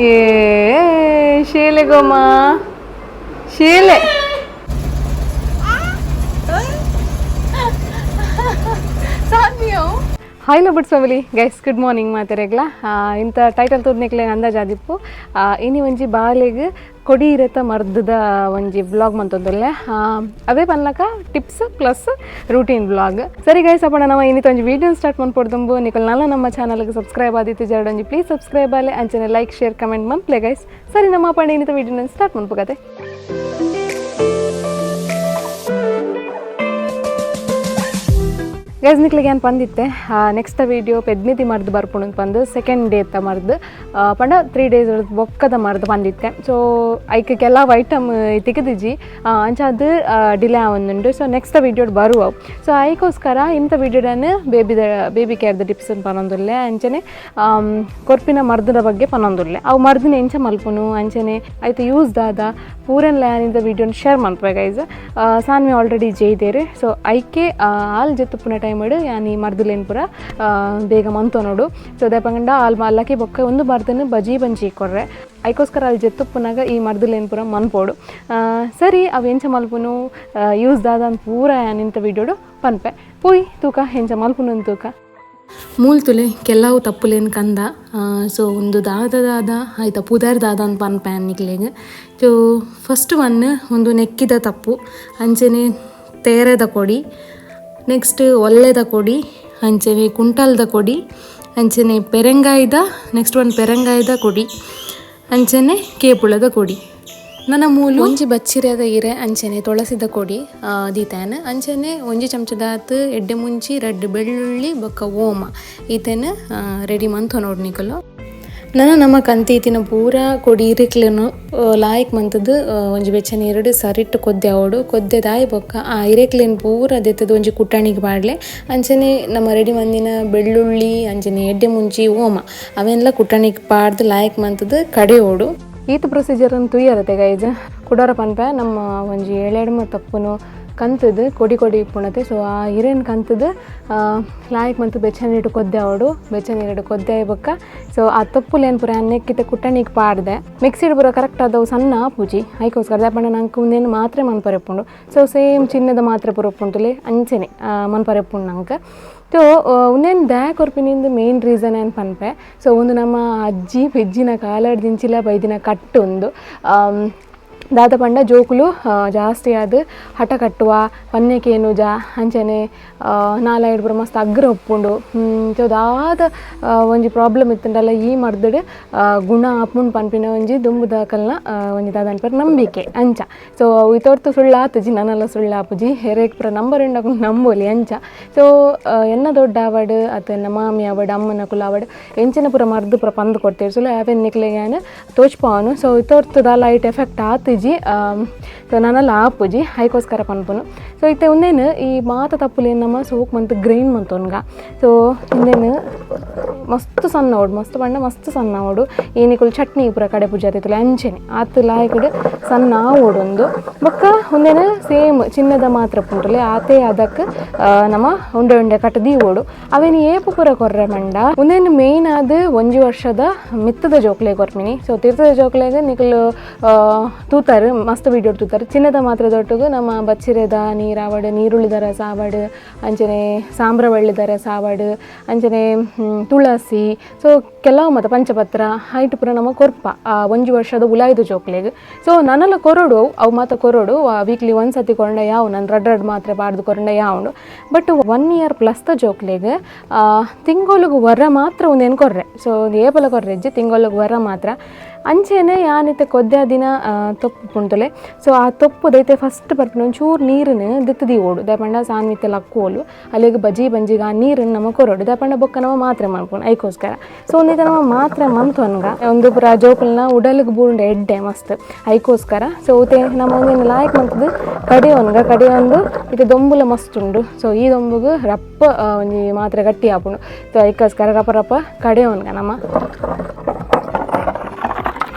ಏ ಶೀಲೆ Goma ಶೀಲೆ Hi lovers family guys, good morning ಮಾತೆರೆಗ್ಲ. ಇಂಥ title ತೋದ್ನಿಕ್ಲೆ ಅಂದಾಜಾದಿಪ್ಪು. ಇನಿ ಒಂಜಿ ಬಾಲೆಗ್ ಕೊಡಿ ಇರತ್ತ ಮರ್ದದ ಒಂಜಿ ವ್ಲಾಗ್ ಮಂತೊಂದುಲ್ಲೆ. ಅವೇ ಪನ್ಲಕ tips plus routine vlog. ಸರಿ ಗೈಸ್, ಅಪ್ಪಣ ನಮ್ಮ ಇನ್ನಿತ ಒಂಜಿ ವೀಡಿಯೋ ಸ್ಟಾರ್ಟ್ ಮನ್ಪೊಡ್ದುಂಬು ನಿಕಲ್ ನಲ್ಲ ನಮ್ಮ ಚಾನಲ್ಗೆ ಸಬ್ಸ್ಕ್ರೈಬ್ ಆದಿತ್ತು ಜರಡ್ ಒಂಜಿ ಪ್ಲೀಸ್ ಸಬ್ಸ್ಕ್ರೈಬ್ ಆಲೆ, ಅಂಚನೆ like share comment ಮನ್ಪ್ಲೆ guys. ಸರಿ ನಮ್ಮ ಅಪ್ಪಣ ಇನ್ನಿತ ವೀಡಿಯೋನ ಸ್ಟಾರ್ಟ್ ಮನ್ಪುಗತೆ. ಗೈಸ್ ನಿಕ್ಲಿಗೆ ಏನು ಪಂದಿತ್ತೆ, ನೆಕ್ಸ್ಟ್ ವೀಡಿಯೋ ಪೆದ್ಮಿತಿ ಮರ್ದು ಬರ್ಪುಣು ಪಂದು ಸೆಕೆಂಡ್ ಡೇ ತ ಮರ್ದು ಪಂಡ 3 ಡೇಸ್ ಬೊಕ್ಕದ ಮರ್ದು ಬಂದಿತ್ತೆ. ಸೊ ಐಕ್ ಕೆಲವು ಐಟಮ್ ತಿಕ್ಕದಿಜ್ಜಿ ಅಂಚ ಅದು ಡಿಲೇ ಆವೊಂದುಂಡು. ಸೊ ನೆಕ್ಸ್ಟ್ ವೀಡಿಯೋಡ್ ಬರುವ. ಸೊ ಐಕೋಸ್ಕರ ಇಂಥ ವೀಡಿಯೋಡನ್ನು ಬೇಬಿ ಕೇರ್ದ ಟಿಪ್ಸ್ ಪನೊಂದುಲ್ಲೆ, ಅಂಚನೆ ಕೊರ್ಪಿನ ಮರ್ದದ ಬಗ್ಗೆ ಪನೊಂದುಲ್ಲೆ. ಅವು ಮರ್ದಿನ ಎಂಚ ಮಲ್ಪುನು ಅಂಚನೆ ಐತ ಯೂಸ್ ದಾದ ಪೂರನ್ ಇಂಥ ವೀಡಿಯೋನ ಶೇರ್ ಮನ್ಪುವೆ ಗೈಸ್. ಸಾನ್ವಿ ಆಲ್ರೆಡಿ ಜೈದೇರು. ಸೊ ಐಕೆ ಆಲ್ ಜೆತ್ತುಪ್ಪುನ ಟೈಮ್ ಯಾನಿ ಮರ್ದುಲೇನ್ ಪೂರ ಬೇಗ ಮಂತೋ ನೋಡು. ಸೊ ಅದೇ ಪಂಡ ಆಲ್ ಮಲ್ಲಕ್ಕೆ ಬೊಕ್ಕ ಒಂದು ಮರ್ದನ್ನು ಬಜಿ ಬಂಜಿ ಕೊರ್ರೆ ಐಕೋಸ್ಕರ ಅಲ್ಲಿ ಜೆತ್ತುಪ್ಪುನಾಗ ಈ ಮರ್ದುಲೇನ್ ಪೂರ ಮನ್ಪೋಡು. ಸರಿ ಅವು ಎಂಚ ಮಲ್ಪುನು ಯೂಸ್ ದಾದ ಪೂರ ನಿಂತ ವೀಡಿಯೋಡು ಪನ್ಪೆ ಪೋಯ್ ತೂಕ ಎಂಚ ಮಲ್ಪುನು ತೂಕ. ಮೂಲ್ತುಲೆ ಕೆಲವು ತಪ್ಪುಲೇನು ಕಂದ. ಸೊ ಒಂದು ದಾದ ದಾದ ಆಯ್ತಾ ಪುದರ್ ದಾದ ಅಂತ ಪನ್ಪೆ ನಿಕ್ಲೆಗ್. So first one ಒಂದು ನೆಕ್ಕಿದ ತಪ್ಪು, ಅಂಚನೆ ತೇರೆದ ಕೊಡಿ, ನೆಕ್ಸ್ಟ್ ಒಲ್ಲೆದ ಕೊಡಿ, ಅಂಚನೆ ಕುಂಟಲ್ದ ಕೊಡಿ, ಅಂಚನೆ ಪೆರಂಗಾಯ್ದ, ನೆಕ್ಸ್ಟ್ ಒನ್ ಪೆರಂಗಾಯ್ದ ಕೊಡಿ, ಅಂಚನೆ ಕೇಪುಳದ ಕೊಡಿ. ನನ್ನ ಮೂಲು ಒಂಜಿ ಬಚ್ಚಿರದ ಇರೆ ಅಂಚನೆ ತುಳಸಿದ ಕೊಡಿ ದೀತಾನ, ಅಂಚನೆ ಒಂಜಿ ಚಮಚದಾತ್ ಎಡ್ಡೆ ಮುಂಚಿ ರಡ್ಡ್ ಬೆಳ್ಳುಳ್ಳಿ ಬೊಕ್ಕ ಓಮ ಈತನ ರೆಡಿ ಮಂತು ನೋಡ್ ನಿಕಲು. ನನ್ನ ನಮ್ಮ ಕಂತೀತಿನ ಪೂರ ಕೊಡಿ ಇರಿಕ್ಲೆನು ಲಾಯ್ಕ್ ಮಂತದ್ದು ಒಂಜಿ ಬೆಚ್ಚ ನೀರುಡು ಸರಿಟ್ಟು ಕೊದ್ದೆ ಅವಡು ಕೊದ್ದೆ ದಾಯಿ ಬೊಕ್ಕ ಆ ಇರೆಕ್ಲೆನ್ ಪೂರ ದೆತ್ತದು ಒಂಜಿ ಕುಟ್ಟಣಿಗೆ ಪಾಡ್ಲೆ. ಅಂಚನೆ ನಮ್ಮ ರೆಡಿ ಮಂದಿನ ಬೆಳ್ಳುಳ್ಳಿ ಅಂಚನೆ ಎಡ್ಡೆ ಮುಂಚಿ ಓಮ ಅವೆಲ್ಲ ಕುಟ್ಟಣಿಗೆ ಪಾಡ್ದು ಲಾಯ್ಕ್ ಮಂತದ್ದು ಕಡೆ ಓಡು. ಈತ ಪ್ರೊಸೀಜರ್ ಅನ್ನು ತುಯ್ಯರತೆ ಗೈಜ್. ಕುಡೋರ ಪನ್ಪೆ ನಮ್ಮ ಒಂಜಿ ಏಳೆಡ್ಮ ತಪ್ಪುನು ಕಂತದ್ದು ಕೊಡಿ ಕೊಡಿ ಇಪ್ಪುಣತೆ. ಸೊ ಆ ಇರೇನು ಕಂತದ್ದು ಲಾಯ್ಕ್ ಮಂತು ಬೆಚ್ಚ ನೀರು ಕೊದ್ದೆ ಅವಡು ಬೆಚ್ಚ ನೀರು ಕೊದ್ದೆ ಬೊಕ್ಕ. ಸೊ ಆ ತಪ್ಪುಲೇನು ಪೂರ ನೆಕ್ಕಿತ ಕುಟ್ಟಣಿಗೆ ಪಾಡ್ದೆ ಮಿಕ್ಸಿಡ್ ಪೂರ ಕರೆಕ್ಟ್ ಆದವು ಸಣ್ಣ ಪೂಜಿ ಐಕೋಸ್ಕರ ದಾಪಂಡ ನಂಗೆ ಒಂದೇನು ಮಾತ್ರೆ ಮನ್ಪರೆಪ್ಪುಂಡು. ಸೊ ಸೇಮ್ ಚಿನ್ನದ ಮಾತ್ರೆ ಪೂರ ಉಪ್ಪುಂಟುಲೆ ಅಂಚನೆ ಮನ್ಪರೆಪ್ಪುಂಡು ನಂಗೆ. ಸೊ ಉನ್ನೇನು ದ್ಯಾ ಕೊರ್ಪಿನಿಂದ ಮೇನ್ ರೀಸನ್ ಏನು ಪನ್ಪೆ. ಸೊ ಒಂದು ನಮ್ಮ ಅಜ್ಜಿ ಪೆಜ್ಜಿನ ಕಾಲಡ್ದಿಂಚಿಲ ಬೈದಿನ ಕಟ್ಟು ಒಂದು ದಾದ ಪಂಡ ಜೋಕುಲು ಜಾಸ್ತಿ ಆದ್ ಹಠ ಕಟ್ಟುವ ಪನ್ನೆಕೇನು ಜಾ ಅಂಚನೆ ನಾಲಾಯಿಡ್ ಪೂರ ಮಸ್ತ್ ಅಗ್ರ ಉಪ್ಪುಂಡು. ಸೊ ದಾದ ಒಂಜಿ ಪ್ರಾಬ್ಲಮ್ ಇತ್ತುಂಡಲ್ಲ ಈ ಮರ್ದಡ್ ಗುಣ ಆಪುಂಡು ಪನ್ಪಿನ ಒಂಜಿ ದುಂಬುದ ಕಲ್ನ ಒಂಜಿ ದಾದ ಅನ್ಪರ್ ನಂಬಿಕೆ ಅಂಚ. ಸೊ ಇತೊರ್ತು ಸುಳ್ಳು ಆತುಜಿ ನನ್ನೆಲ್ಲ ಸುಳ್ಳು ಆಪುಜಿ ಹೆರೇಕ್ ಪೂರ ನಂಬರ್ ಉಂಡಕು ನಂಬೋಲಿ ಅಂಚ. ಸೊ ಎನ್ನ ದೊಡ್ಡ ಆವಡ್ ಅತ್ತ ಎನ್ನ ಮಾಮಿ ಆವಡ್ ಅಮ್ಮನ ಕುಲ ಆವಡ್ ಎಂಚಿನ ಪೂರ ಮರ್ದು ಪೂರ ಪಂದು ಕೊಡ್ತೇವೆ. ಸೊ ಅವೆನ್ ನಿಕ್ಲೆಗ್ ಯಾನ್ ತೋಚ್ಪಾವನು. ಸೊ ಇತೊರ್ತು ದಾಲ ಐಟ್ ಎಫೆಕ್ಟ್ ಆತುಜಿ. ಸೊ ನಾನೆಲ್ಲ ಆಪುಜಿ ಐಕೋಸ್ಕರ ಪನ್ಪುನು. ಸೊ ಇತ್ತೆ ಉಂದೇನು ಈ ಮಾತ ತಪ್ಪುಲೇನು ನಮ್ಮ ಸೋಕ್ ಮಂತ್ ಗ್ರೈನ್ ಮಂತೊನ್ಗ. ಸೊ ಇಂದೇನು ಮಸ್ತ್ ಸಣ್ಣ ಓಡು ಮಸ್ತ್ ಬಣ್ಣ ಮಸ್ತ್ ಸಣ್ಣ ಓಡು ಏನಿಕುಲು ಚಟ್ನಿ ಪೂರ ಕಡೆ ಪೂಜೆ ಆತಿತ್ತಲ್ಲ ಅಂಚೆನೆ ಆತು ಲಾಯ್ಕಡ್ ಸಣ್ಣ ಓಡೊಂದು ಬೊಕ್ಕ ಉಂದೇನು ಸೇಮ್ ಚಿನ್ನದ ಮಾತ್ರ ಪುಂಟುಲೆ ಆತೇ ಅದಕ್ಕೆ ನಮ್ಮ ಉಂಡೆ ಉಂಡೆ ಕಟ್ಟದಿ ಓಡು ಅವೇನು ಏಪು ಪೂರ ಕೊರ್ರೆ ಮಂಡ. ಉಂದೇನು ಮೇಯ್ನ್ ಆದ್ ಒಂಜಿ ವರ್ಷದ ಮಿತ್ತದ ಜೋಕ್ಲೆ ಕೊರ್ಮಿನಿ. ಸೊ ತೀರ್ಥದ ಜೋಕ್ಲೆಗ್ ನಿಕುಲು ತೂತಾರೆ ಮಸ್ತ್ ವೀಡಿಯೋ ತೂತಾರೆ. ಚಿನ್ನದ ಮಾತ್ರ ದೊಟ್ಟುಗು ನಮ್ಮ ಬಚ್ಚಿರೆದ ನೀರಾವಡ್ ನೀರುಳ್ಳಿದ ರಸ ಆವಡ್ ಅಂಚನೆ ಸಾಂಬ್ರಬಳ್ಳಿದ ರಸ ಆವಡ್ ಅಂಚನೆ ತುಳಸಿ ಸೊ ಕೆಲವು ಮತ್ತು ಪಂಚಪತ್ರ ಹೈಟ್ ಪೂರ ನಮ್ಮ ಕೊರ್ಪ ಒಂಜಿ ವರ್ಷದ ಉಲಾಯ್ದು ಜೋಕ್ಲೆಗ್. ಸೊ ನನ್ನೆಲ್ಲ ಕೊರಡು ಅವು ಮಾತ ಕೊರಡು ವೀಕ್ಲಿ ಒಂದು ಸತಿ ಕೊರಂಡ ಯಾವ ನಾನು ರಡ್ ರಡ್ ಮಾತ್ರೆ ಪಾಡ್ದು ಕೊರಂಡ ಯಾവുಂಡು. But 1 year plus the ಜೋಕ್ಲೆಗ್ ತಿಂಗೊಲುಗು ವರ ಮಾತ್ರ ಒಂದೇನು ಕೊರ್ರೆ. ಸೊ ಒಂದು ಏಪಲ ಕೊರ್ರೆಜ್ಜಿ ತಿಂಗೊಲುಗು ವರ ಮಾತ್ರ ಅಂಚೆನೆ ಯಾನಿತೆ ಕೊದ್ದೆ ದಿನ ತೊಪ್ಪು ಪುಂಟುಲೆ. ಸೊ ಆ ತೊಪ್ಪು ದೈತೆ ಫಸ್ಟ್ ಬರ್ಪಿನ ಒಂಚೂರು ನೀರನ್ನು ದಿತ್ತದಿ ಓಡು ದಾಪಂಡ ಸಾನ್ವಿತ್ತೆ ಲಕ್ಕೋಲು ಅಲ್ಲಿಗೆ ಬಜಿ ಬಂಜಿಗೆ ಆ ನೀರನ್ನು ನಮ ಕೊರಡು ದಾಪಂಡ ಬೊಕ್ಕ ನಮ ಮಾತ್ರೆ ಮನ್ಪುನು ಐಕೋಸ್ಕರ. ಸೊ ಒಂದಿತ ನಮ್ಮ ಮಾತ್ರೆ ಮಂತು ಅನ್ಗ ಒಂದು ಪುರ ಜೋಕುಲ್ನ ಉಡಲಿಗೆ ಬೂಂಡೆ ಎಡ್ಡೆ ಮಸ್ತ್ ಐಕೋಸ್ಕರ. ಸೊ ಉತೆ ನಮ್ಮ ಒಂದೇನು ಲಾಯಕ್ ಮಂತದ್ದು ಕಡೆ ಒನ್ಗ ಕಡೆ ಒಂದು ಇದು ದೊಂಬುಲ ಮಸ್ತ್ ಉಂಡು. ಸೊ ಈ ದೊಂಬುಗು ರಪ್ಪ ಒಂಜಿ ಮಾತ್ರೆ ಗಟ್ಟಿ ಆಪುಂಡು. ಸೊ ಐಕೋಸ್ಕರ ರಪ್ಪ ರಪ್ಪ ಕಡೆ ಒನ್ಗ ನಮ್ಮ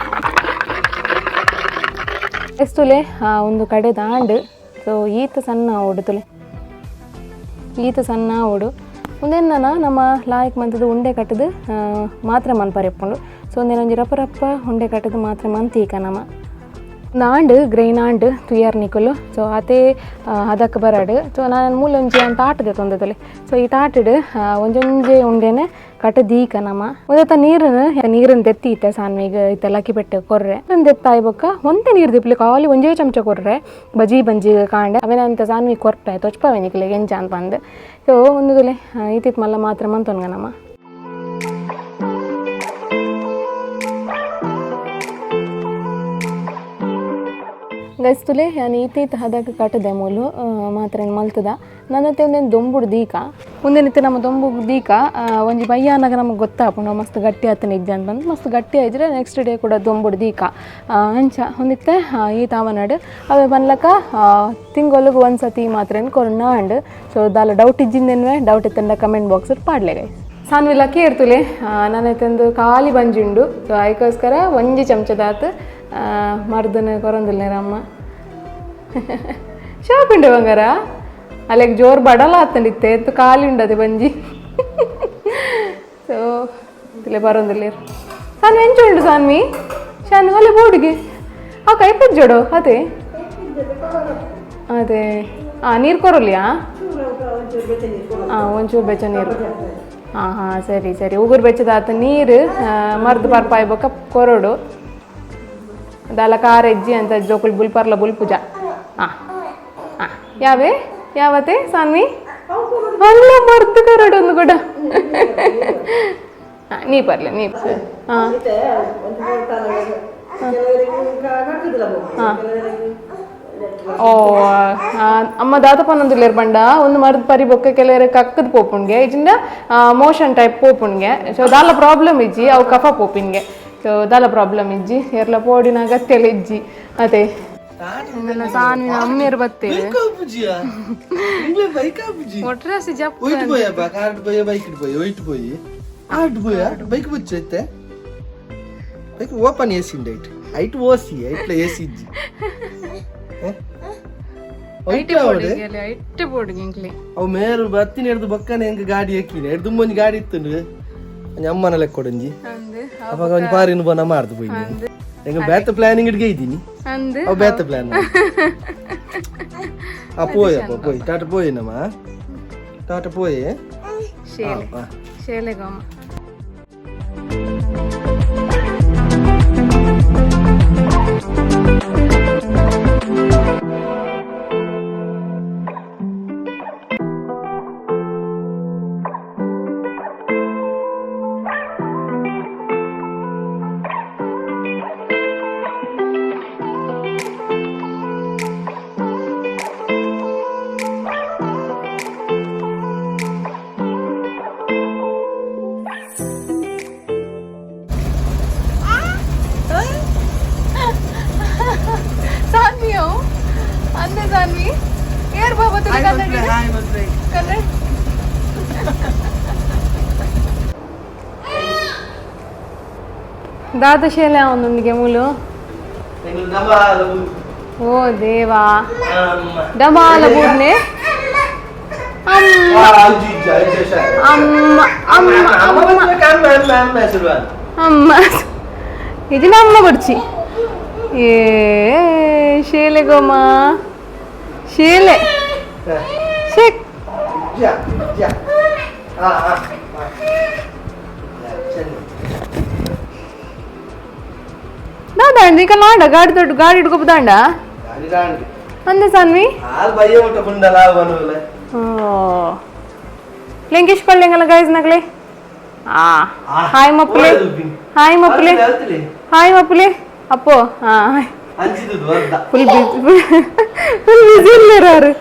ಎಸ್ತುಲೆ ಒಂದು ಕಡೆ ದಾಂಡು. ಸೊ ಈತ ಸಣ್ಣ ಓಡು ತುಲೆ ಈತ ಸಣ್ಣ ಓಡು ಉಂದೆನ್ನ ನಮ್ಮ ಲಾಯಕ್ ಮಂತದ್ದು ಉಂಡೆ ಕಟ್ಟದು ಮಾತ್ರ ಮನ್ಪರೆಪ್ಪುಂಡು. So ಒಂದೇನೊಂಜಿ ರಪ್ಪ ರಪ್ಪ ಉಂಡೆ ಕಟ್ಟದು ಮಾತ್ರ ಮಂತೀಕ ನಮ ನಾಂಡ್ ಗ್ರೈನ್ ಆಂಡ್ ತುಯರ್ ನಿಕುಲು. ಸೊ ಅತೆ ಅದಕ್ಕೆ ಬರಡು. ಸೊ ನಾನು ಮೂಲೊಂಜಿ ಅಂತ ತಾಟದೆ ತೊಂದದಲ್ಲಿ. ಸೊ ಈ ತಾಟಡ್ ಒಂಜೊಂಜೆ ಉಂಡೆನೆ ಕಟ ದೀಕ ನಮ ಒಂದತ್ತ ನೀರನ್ನು ನೀರನ್ನು ದೆತ್ತಿ ಇತ್ತೆ ಸಾನ್ವಿಗ್ ಇತ್ತೆ ಲಕ್ಕಿ ಪೆಟ್ಟು ಕೊರ್ರೆ ದೆತ್ತಾಯಿ ಬೊಕ್ಕ ಒಂತೆ ನೀರು ದಿಪ್ಲಿ ಖಾಲಿ ಒಂಜೇ ಚಮಚ ಕೊರ್ರೆ ಬಜಿ ಬಂಜಿ ಕಾಂಡೆ ಅವೇನಂತ ಸಾನ್ವಿ ಕೊರ್ಪೆ ತೊಚ್ಪವೆ ನಿಕ್ಲೆ ಎಂಚ ಅಂತ ಬಂದು. ಸೊ ಒಂದು ಇತ್ತಿತ್ ಮಲ್ಲ ಮಾತ್ರ ಮಂತೊನ್ಗ ನಮ. ಗೈಸ್ ತುಲೆ ಯಾನ್ ಈತೀತ್ ಹದಕ್ ಕಟ್ಟದೆ ಮೂಲು ಮಾತ್ರ ಮಲ್ತದ ನನ್ನತ್ತೆ ಒಂದೇನು ದೊಂಬುಡು ದೀಕ ಒಂದೇನಿತ್ತೆ ನಮ್ಮ ದೊಂಬು ದೀಕ ಒಂಜಿ ಬಯ್ಯಾನಾಗ ನಮಗೆ ಗೊತ್ತಾಪುಂಡು ಮಸ್ತ್ ಗಟ್ಟಿ ಆತನ ಇಜ್ಜ ಅಂತ ಬಂದು ಮಸ್ತ್ ಗಟ್ಟಿ ಆಯ್ದ್ರೆ ನೆಕ್ಸ್ಟ್ ಡೇ ಕೂಡ ದೊಂಬುಡು ದೀಕ ಅಂಚ ಒಂದಿತ್ತೆ ಈ ತಾವನಾಡು ಅವೇ ಬನ್ಲಕ ತಿಂಗೊಲುಗು ಒಂದ್ಸತಿ ಮಾತ್ರ ಕೊರೋನಾ ಅಂಡ್. ಸೊ ದಾಲ ಡೌಟ್ ಇಜ್ಜಿಂದೇನ್ವೆ ಡೌಟ್ ಇತ್ತಂಡ ಕಮೆಂಟ್ ಬಾಕ್ಸ್ ಪಾಡ್ಲೆ ಗೈಸ್. ಸಾನ್ವಿ ಲಕ್ಕಿ ಇರ್ತುಲೆ ನಾನೈತಂದು ಖಾಲಿ ಬಂಜುಂಡು. ಸೊ ಅದಕ್ಕೋಸ್ಕರ ಒಂಜಿ ಚಮಚದಾತು ಮರ್ದನ ಕೊರಂದಿಲ್ಲ ಅಮ್ಮ ಶಾಪ್ ಉಂಡೆ ಬಂಗಾರ ಅಲ್ಲಿಗೆ ಜೋರು ಬಡಲ ಆತಂಡಿತ್ತೆ ಎತ್ತು ಖಾಲಿ ಉಂಡದೆ ಬಂಜಿ. ಸೊ ಇಲ್ಲೇ ಬರೋದಿಲ್ಲ ಸಾನ್ವಿ ಎಂಚ ಉಂಡು ಸಾನ್ವಿ ಶಾನು ಅಲ್ಲೇ ಬೋರ್ಡ್ಗೆ ಆ ಕೈ ಪಜ್ಜೋಡು ಅದೇ ಅದೇ ಹಾಂ ನೀರು ಕೊರಲಿಯಾ ಹಾಂ ಒಂಚೂರು ಬೆಚ್ಚ ನೀರು ಹಾಂ ಹಾಂ ಸರಿ ಸರಿ ಉಗುರು ಬೆಚ್ಚದಾತ ನೀರು ಮರ್ದು ಪರ್ಪಾಯ್ ಬೊಕ್ಕ ಕೊರಡು ದಾಲ ಕಾರ ಹೆಜ್ಜಿ ಅಂತ ಜೋಕುಲ್ ಬುಲ್ಪರ್ಲ ಬುಲ್ಪುಜ ಹಾಂ ಹಾಂ ಯಾವೇ ಯಾವತ್ತೆ ಸಾನ್ವಿ ಅಲ್ಲ ಮರ್ದು ಕರಡು ಒಂದು ಕೂಡ ಹಾಂ ನೀ ಪರ್ಲೆ ನೀ ಹಾಂ ಹಾಂ ಓ ಅಮ್ಮ ದಾತಪನ್ನೊಂದುಲ್ಲೇರ್ ಪಂಡ ಒಂದು ಮರದ ಪರಿ ಬೊಕ್ಕ ಕೆಲವರು ಕಕ್ಕದ ಪೋಪುಣ್ಗೆ ಇಜಿಂದ ಮೋಷನ್ ಟೈಪ್ ಪೋಪುಣ್ಗೆ. ಸೊ ದಾಲ ಪ್ರಾಬ್ಲಮ್ ಇಜ್ಜಿ ಅವು ಕಫ ಪೋಪಿನ್ಗೆ. ಸೊ ದಾಲ ಪ್ರಾಬ್ಲಮ್ ಇಜ್ಜಿ ಎರ್ಲ ಪೋಡಿನ ಅಗತ್ಯ ಇಜ್ಜಿ ಅದೇ ಸಾನ್ವಿನ ಅಮ್ಮೇರು ಬತ್ತೇವೆ ಒಟ್ರಾಸಿ ಜಪ್ ಬೈಕ್ ಬುಚ್ಚೈತೆ bike open AC ಉಂಡು ಐಟ್ ಐಟ್ ಓಸಿ ಐಟ್ಲ ಎಸಿ ಇಜ್ಜಿ ಅವು ಮೇರು ಬತ್ತಿನ ಹಿಡ್ದು ಬಕ್ಕನೆ ಹೆಂಗ ಗಾಡಿ ಎಕ್ಕಿನ ಹಿಡ್ದು ಒಂಜಿ ಗಾಡಿ ಇತ್ತುಂಡು ಒಂಜಿ ಅಮ್ಮನ ಲೆಕ್ಕ ಕೊಡಂಜಿ ಅವಾಗ ಒಂಜಿ ಪಾರಿನ ಬನ ಮಾರ್ದು ಪೋಯಿ ಹೆಂಗ ಬೇತ ಪ್ಲಾನಿಂಗ್ ಇಡ್ಗೆ ಇದ್ದೀನಿ ಅವು ಬೇತ ಪ್ಲಾನ್ ಆ ಪೋಯಪ್ಪ ಪೋಯ್ ಟಾಟ ಪೋಯ್ ನಮ್ಮ ಟಾಟ ಪೋಯೆ ಶೇಲೆಗೋಮ. ದಾದ ಶೇಲೆ ಅವನೊಂದಿಗೆ ಮೂಲು ಓ ದೇವಾ ಡಮಾಲ ಬೂಡ್ನೆ ಅಮ್ಮ ಅಮ್ಮ ಅಮ್ಮ ಅಮ್ಮ ಇದನ್ನ ಅಮ್ಮ ಬಡ್ಚಿ ಏ ಶೇಲೆ ಗೋಮ ಶೇಲೆ ಶೇಕ್ ದಾದಾಂಡ ಈಗ ಲಾಂಡ ಗಾಡಿ ದೊಡ್ಡ ಗಾಡಿ ಹಿಡ್ಕೊಬದಾಂಡ ಅಂದೆ ಸಾನ್ವಿ ಲಿಂಗೇಶ್ ಪಳ್ಳಿಂಗಲ್ಲ ಗೈಸ್ ನಗಲೆ ಆ ಹಾಯ್ ಮಪ್ಪುಲೆ ಹಾಯ್ ಮಪ್ಪುಲೆ ಹಾಯ್ ಮಪ್ಪುಲೆ ಅಪ್ಪೋ ಹಾ full busy full busy ಇಲ್ಲೇರಾರು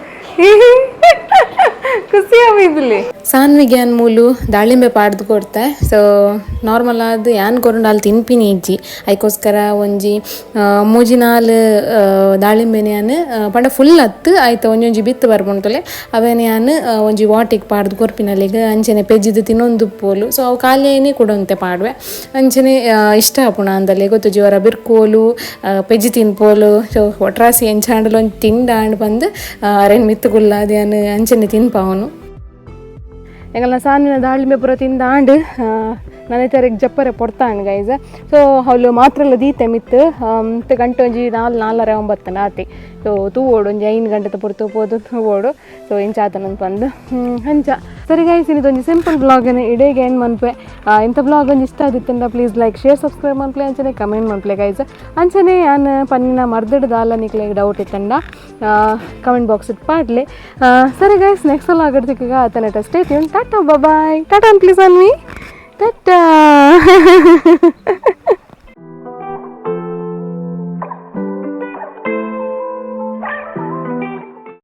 ಖುಷಿ ಆಮೇಲೆ ಸಾನ್ವಿಗೆ ಯಾನ್ ಮೂಲು ದಾಳಿಂಬೆ ಪಾಡ್ದು ಕೊಡ್ತೆ. ಸೊ ನಾರ್ಮಲ್ ಆದ್ ಯಾನ್ ಕೊರಂಡ ಅಲ್ಲಿ ತಿನ್ಪಿನಿ ಇಜ್ಜಿ ಐಕೋಸ್ಕರ ಒಂಜಿ ಮೂಜಿ ನಾಲ್ ದಾಳಿಂಬೆನೆ ಯಾನ್ ಪಂಡ ಫುಲ್ ಅತ್ತು ಆಯ್ತು ಒಂಜೊಂಜಿ ಬಿತ್ತು ಬರ್ಪುಂಡುಲೆ ಅವೇನು ಯಾನ್ ಒಂಜಿ ವಾಟಿಗೆ ಪಾಡ್ದು ಕೊರ್ಪಿನಲ್ಲಿಗ ಅಂಚನೆ ಪೆಜ್ಜಿದು ತಿನ್ನೊಂದು ಪೋಲು. ಸೊ ಅವು ಖಾಲಿಯೇ ಕೊಡೊಂತೆ ಪಾಡುವೆ ಅಂಚನೆ ಇಷ್ಟ ಆಪುಣ ಅಂದಲ್ಲಿ ಗೊತ್ತು ಜೋರ ಬಿರ್ಕೋಲು ಪೆಜ್ಜಿ ತಿನ್ಪೋಲು. ಸೊ ಒಟ್ರಾಸಿ ಎಂಚಾಂಡಲು ಒಂಜಿ ತಿಂಡಾಂಡ್ ಬಂದು ಅರೆನ್ ಮಿತ್ತು ಗುಲ್ಲಾದ ಯಾನ್ ಅಂಚನೆ ತಿನ್ಪಾವನು. ಎಂಕಲ್ನ ಸಾನಿನ ದಾಳಿಂಬೆ ಪೂರ ತಿಂದಾಂಡ್. ನನೈತರೆಗ್ ಜಪ್ಪರೆ ಪೊರ್ತಾಂಡ್ ಗೈಸ್. ಸೊ ಅವ್ಲು ಮಾತ್ರೆಲ ದೀತೆ ಮಿತ್ತ್. ಮಿತ್ತ್ ಗಂಟೆ ಒಂಜಿ ನಾಲ್ ನಾಲರೆ ಒಂಬತ್ತಂಡ ಆತೆ. ಸೊ ತೂವೋಡು, ಒಂಜಿ 5 ಗಂಟೆದ ಪೊರ್ತು ಪೋದು ತೂವೋಡು. ಸೊ ಇಂಚ ಆತನಂತ ಪಂದ್ ಅಂಚ. ಸರಿ ಗೈಸ್, ಒಂಜಿ ಸಿಂಪಲ್ ಬ್ಲಾಗನ್ನು ಇಡೀಗೆ ಎಂಡ್ ಮನ್ಪೆ. ಇಂಥ ಬ್ಲಾಗ್ ಒಂಜಿ ಇಷ್ಟ ಆದಿತ್ತಂಡ ಪ್ಲೀಸ್ ಲೈಕ್, ಶೇರ್, ಸಬ್ಸ್ಕ್ರೈಬ್ ಮನ್ಪ್ಲೆ, ಅಂಚನೆ ಕಮೆಂಟ್ ಮನ್ಪ್ಲೆ ಗೈಸ್. ಅಂಚನೆ ಯಾನ್ ಪನ್ನಿನ ಮರ್ದಡ್ ದಾಲ ನಿಕ್ಲೆಗ್ ಡೌಟ್ ಇತ್ತಂಡ ಕಮೆಂಟ್ ಬಾಕ್ಸ್ ಪಾಡ್ಲೆ. ಸರಿ ಗೈಸ್, ನೆಕ್ಸ್ಟ್ ಸಲ ಆಗಡ್ತಿಕ್ಕ ಆತನ. Stay tune, tata, bye. Tata please Anvi, tata.